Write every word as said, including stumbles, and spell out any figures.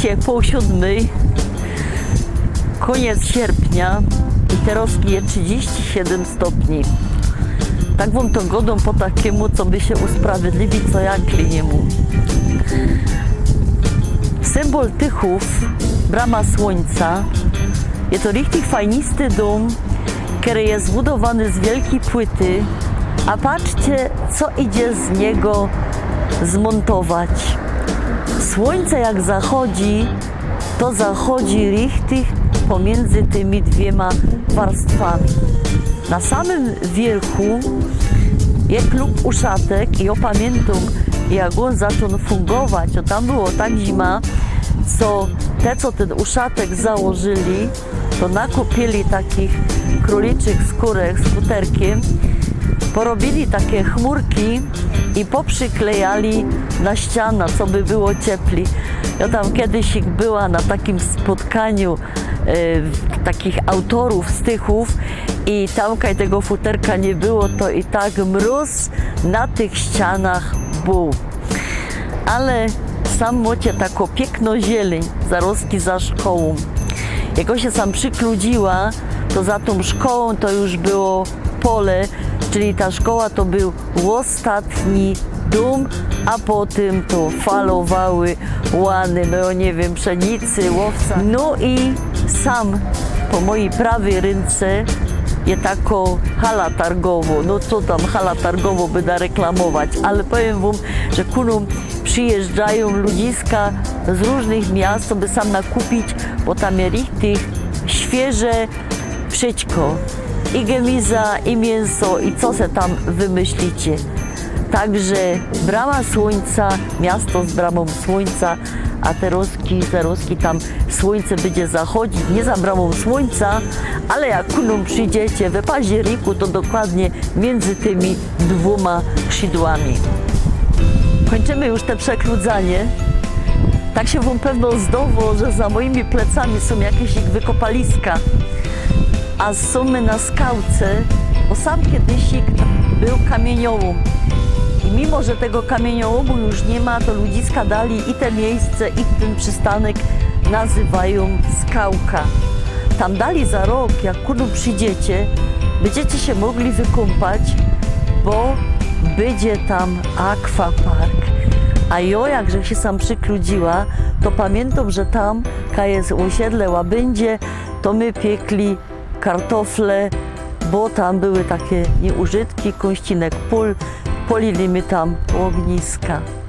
Jak poł siōdmej, kōniec sierpnia i terŏz je trzidziści siedym stopni. Tak wōm to godōm po takimu, co by sie usprawiedliwić, co ja klinimu. Symbol Tychōw, Brama Słōńca, je to richtig fajnisty dōm, kery je zbudowany z wielkij płyty, a patrzcie, co idzie z niego zmōntować. Słōńce jak zachodzi, to zachodzi richtig pomiyndy tymi dwiema warstwami. Na samym wiyrchu je klub Uszatek i jŏ pamiyntōm, jak ôn zaczōn fungować, to tam było tak zima, co te, co tyn Uszatek założyli, to nakupiyli takich krōliczych skōrek z futerkiym, porobiyli take chmurki i poprziklejali na ściana, co by było ciepli. Jŏ tam kedyś była na takim spotkaniu, e, takich autorōw z Tychōw i tam, kaj tego futerka niy było, to i tak mrōz na tych ścianach bōł. Ale sam mŏcie takõ piyknõ zielōń, zarŏzki za szkołōm. Jak jŏ sie sam przikludziła, to za tōm szkołōm to już było pole, czyli ta szkoła to bōł ôstatni dōm, a potym to falowały łany, no jŏ niy wiym, pszenicy, ôwsa. No i sam po mojij prawyj rynce je takŏ hala targowŏ. No co tam hala targowŏ byda reklamować, ale powiym wōm, że ku nōm przijyżdżajōm ludziska z rōżnych miast, co by sam nakupić, bo tam je richtig świyże wszyjsko. I gemiza, i miynso, i co se tam wymyślicie. Także Brama Słōńca, miasto z Bramōm Słōńca, a terŏzki, terŏzki tam słōńce bydzie zachodzić, niy za Bramōm Słōńca, ale jak ku nōm przidziecie we październiku, to dokładnie miyndzy tymi dwōma krzidłami. Kōńczymy już te przekludzanie. Tak sie wōm pewno zdŏwŏ, że za mojimi plecami sōm jakeś ich wykopaliska. A sōm my na skałce, bo sam kedyś ich bōł kamiyniōłōm. I mimo, że tego kamiyniōłōmu już niy ma, to ludziska dali i te miyjsce, i tyn przistanyk nazywajōm Skałka. Tam dali za rok, jak ku nōm przidziecie, bydziecie sie mogli wykōmpać, bo bydzie tam akwapark. A jŏ, jak żech sie sam przikludziła, to pamiyntōm, że tam, kaj je ôsiedle Łabyndzie, to my piykli kartofle, bo tam były take niużytki, kōnścinek pōl, polili my tam ôgniska.